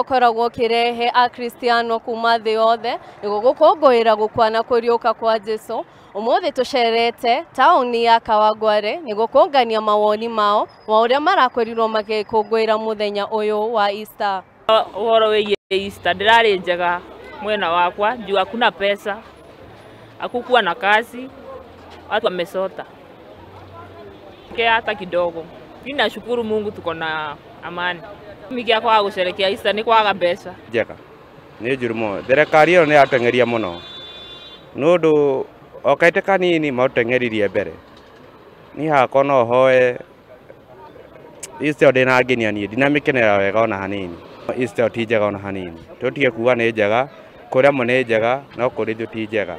Ũkoragwo ũkĩrehe akristiano kuma thĩ yothe nĩguo gũkũngũĩra gũkua na kũriũka kwa Jesu. Ũmũthĩ tũcerete taũni ya Kawangware nĩguo kũngania mawoni mao wa ũrĩa marakorirwo magĩkũngũĩra mũthenya ũyũ wa Easter. Ũhoro wĩgiĩ Easter ndĩrarĩ njega mwena wakwa juu hakuna pesa, hakukuwa na kazi, watu wamesota ke hata kidogo. Mimi nashukuru Mungu tuko na amani. Mimi kia kwaga gũcerekea Easter nĩ kwaga mbeca. Njega nĩ njũru mũno, thirikari ĩyo nĩ yateng'eria mũno nĩ ũndũ okaite kanini maũteng'eririe mbere. Niĩ hakwa no hoe Easter ndĩnangenia niĩ, ndinamĩkenera wega ona hanini. Easter ti njega ona hanini, tũtige kuga nĩ njega, kũrĩa mo nĩ njega no kũrĩ ithuĩ ti njega.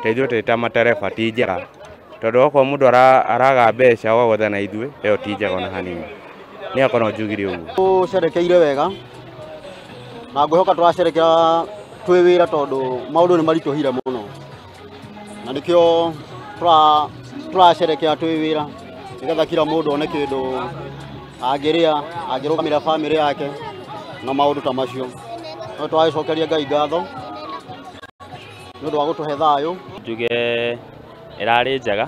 Ta ithuĩ twĩ ta matereba ti njega, tondũ okorwo mũndũ araga mbeca o gwetha na ithuĩ, ĩyo ti njega ona hanini. Niĩ hakwa no njugire ũguo. Tũcerekeire wega na ngwĩhoka tũracerekera twĩ wĩra tondũ maũndũ nĩ maritũhire mũno, na nĩkĩo tũracerekera twĩ wĩra nĩgetha kila mũndũ one kĩndũ angĩrĩa, angĩrũgamĩrĩra bamĩrĩ yake na maũndũ ta macio. No tũragĩcokeria Ngai ngatho nĩ ũndũ wa gũtũhe thayũ. Njuge ĩrarĩ njega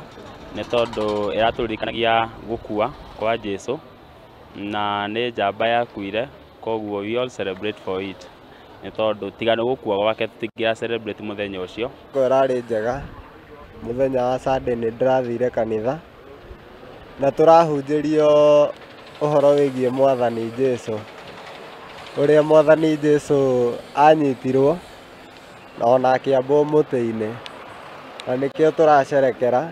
nĩ tondũ ĩratũririkanagia gũkua kwa Jesu na nĩ njamba yakuire, koguo we all celebrate for it nĩ tondũ tiga nĩ gũkua gwake tũtingĩra celebrate mũthenya ũcio. Ĩrarĩ njega, mũthenya wa Sunday nĩ ndĩrathire kanitha na tũrahunjĩrio ũhoro wĩgiĩ Mwathani Jesu, ũrĩa Mwathani Jesu anyitirwo na ona akĩambwo mũtĩ-inĩ, na nĩkĩo tũracerekera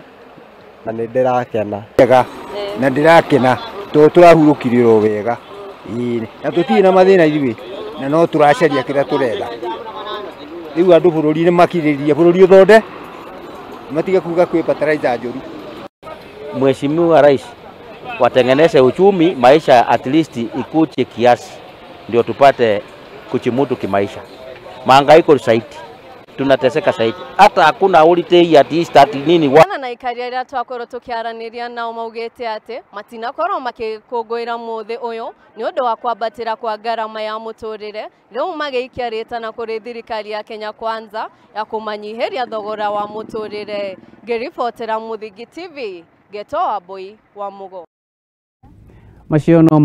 na nĩ ndĩrakena. Njega na ndĩrakena tondũ tũrahurũkirio wega, na tũtirĩ na mathĩna ithuĩ, na no tũracaria kĩrĩa tũretha. Rĩu andũ bũrũri-inĩ makirĩrĩrie bũrũri ũthonde, matige kuga kwĩ fertilizer njũru. Mheshimiwa Rais watengeneze uchumi, maisha at least ikuche kiasi ndio tupate kuchimutu kimaisha. Mahangaiko zaidi, tunateseka zaidi, hata hakuna holiday at Easter ati nini wa Na aikari arĩa twakorwo tũkĩaranĩria nao maugĩte atĩ matinakorwo makĩkũngũĩra mũthĩ ũyũ nĩ ũndũ wa kwambatĩra kwa ngarama ya mũtũrĩre, rĩu magĩikia rĩtana kũrĩ thirikari ya Kenya Kwanza ya kũmanyihĩria thogora wa mũtũrĩre. Ngĩribotera Mũthingi TV, Gĩto Wambui wa Mũgo. Macio no